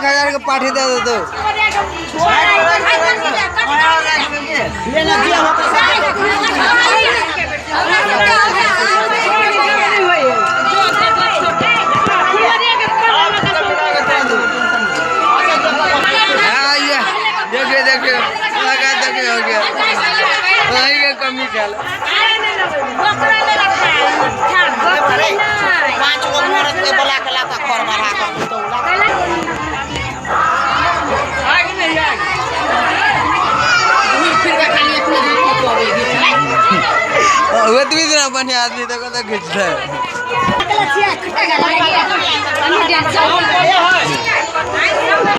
1000 के पाठी दे दे तो। हाँ, ये देखिए देखिए, लगा देखिए, हो गया, वही के कमी चल। 5 गो मरद के बोला के लाता खर बढ़ा के तौला। ओतबी दिन बढ़िया आदमी देखो तो खींचता है।